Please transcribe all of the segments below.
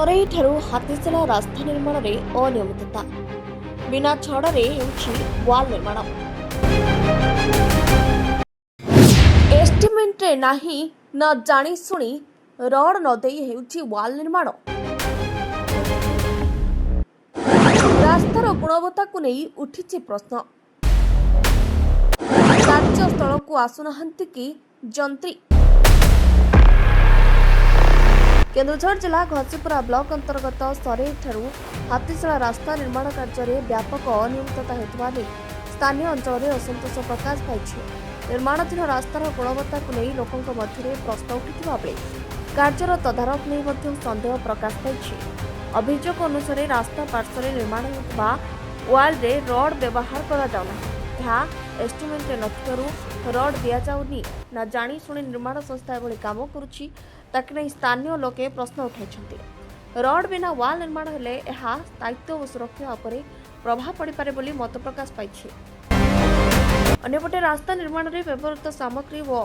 ସରେଇଠାରୁ ହାତୀଶିଳା ରାସ୍ତା ନିର୍ମାଣରେ ଅନିୟମିତତା। ବିନା ଛଡ଼ରେ ହେଉଛି ୱାଲ୍ ନିର୍ମାଣ। ଏଷ୍ଟିମେଣ୍ଟରେ ନାହିଁ ନା ଜାଣିଶୁଣି ରଡ୍ ନ ଦେଇ ହେଉଛି ୱାଲ୍ ନିର୍ମାଣ। ରାସ୍ତାର ଗୁଣବତ୍ତାକୁ ନେଇ ଉଠିଛି ପ୍ରଶ୍ନ। କାର୍ଯ୍ୟସ୍ଥଳକୁ ଆସୁନାହାନ୍ତି କି ଯନ୍ତ୍ରୀ? କେନ୍ଦୁଝର ଜିଲ୍ଲା ଘସିପୁରା ବ୍ଲକ ଅନ୍ତର୍ଗତ ସରେଇଠାରୁ ହାତୀଶିଳା ରାସ୍ତା ନିର୍ମାଣ କାର୍ଯ୍ୟରେ ବ୍ୟାପକ ଅନିୟମିତତା ହେଉଥିବା ନେଇ ସ୍ଥାନୀୟ ଅଞ୍ଚଳରେ ଅସନ୍ତୋଷ ପ୍ରକାଶ ପାଇଛି। ନିର୍ମାଣାଧୀନ ରାସ୍ତାର ଗୁଣବତ୍ତାକୁ ନେଇ ଲୋକଙ୍କ ମଧ୍ୟରେ ପ୍ରଶ୍ନ ଉଠିଥିବା ବେଳେ କାର୍ଯ୍ୟର ତଦାରଖ ନେଇ ମଧ୍ୟ ସନ୍ଦେହ ପ୍ରକାଶ ପାଇଛି। ଅଭିଯୋଗ ଅନୁସାରେ, ରାସ୍ତା ପାର୍ଶ୍ୱରେ ନିର୍ମାଣ ହେଉଥିବା ୱାଲ୍ରେ ରଡ୍ ବ୍ୟବହାର କରାଯାଉନାହିଁ। ଏହା ଏଷ୍ଟିମେଣ୍ଟରେ ନଥିବାରୁ ରଡ୍ ଦିଆଯାଉନି ନା ଜାଣିଶୁଣି ନିର୍ମାଣ ସଂସ୍ଥା ଏଭଳି କାମ କରୁଛି, ତାକୁ ନେଇ ସ୍ଥାନୀୟ ଲୋକେ ପ୍ରଶ୍ନ ଉଠାଇଛନ୍ତି। ରଡ୍ ବିନା ୱାଲ୍ ନିର୍ମାଣ ହେଲେ ଏହା ସ୍ଥାୟିତ୍ୱ ଓ ସୁରକ୍ଷା ଉପରେ ପ୍ରଭାବ ପଡ଼ିପାରେ ବୋଲି ମତ ପ୍ରକାଶ ପାଇଛି। ଅନ୍ୟପଟେ ରାସ୍ତା ନିର୍ମାଣରେ ବ୍ୟବହୃତ ସାମଗ୍ରୀ ଓ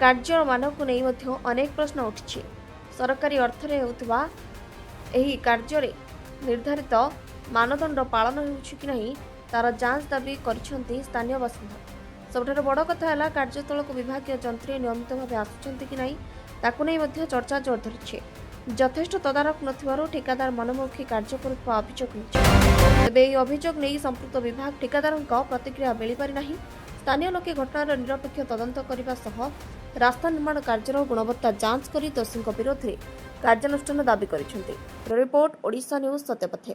କାର୍ଯ୍ୟର ମାନକୁ ନେଇ ମଧ୍ୟ ଅନେକ ପ୍ରଶ୍ନ ଉଠିଛି। ସରକାରୀ ଅର୍ଥରେ ହେଉଥିବା ଏହି କାର୍ଯ୍ୟରେ ନିର୍ଦ୍ଧାରିତ ମାନଦଣ୍ଡ ପାଳନ ହେଉଛି କି ନାହିଁ, ତାର ଯାଞ୍ଚ ଦାବି କରିଛନ୍ତି ସ୍ଥାନୀୟ ବାସିନ୍ଦା। ସବୁଠାରୁ ବଡ଼ କଥା ହେଲା, କାର୍ଯ୍ୟସ୍ଥଳକୁ ବିଭାଗୀୟ ଯନ୍ତ୍ରୀ ନିୟମିତ ଭାବେ ଆସୁଛନ୍ତି କି ନାହିଁ, ତାକୁ ନେଇ ମଧ୍ୟ ଚର୍ଚ୍ଚା ଜୋର ଧରିଛି। ଯଥେଷ୍ଟ ତଦାରଖ ନଥିବାରୁ ଠିକାଦାର ମନମୁଖୀ କାର୍ଯ୍ୟ କରୁଥିବା ଅଭିଯୋଗ ହେଉଛି। ତେବେ ଏହି ଅଭିଯୋଗ ନେଇ ସମ୍ପୃକ୍ତ ବିଭାଗ ଠିକାଦାରଙ୍କ ପ୍ରତିକ୍ରିୟା ମିଳିପାରିନାହିଁ। ସ୍ଥାନୀୟ ଲୋକେ ଘଟଣାର ନିରପେକ୍ଷ ତଦନ୍ତ କରିବା ସହ ରାସ୍ତା ନିର୍ମାଣ କାର୍ଯ୍ୟର ଗୁଣବତ୍ତା ଯାଞ୍ଚ କରି ଦୋଷୀଙ୍କ ବିରୋଧରେ କାର୍ଯ୍ୟାନୁଷ୍ଠାନ ଦାବି କରିଛନ୍ତି। ରିପୋର୍ଟ, ଓଡ଼ିଶା ନ୍ୟୁଜ୍, ସତ୍ୟପାଠ।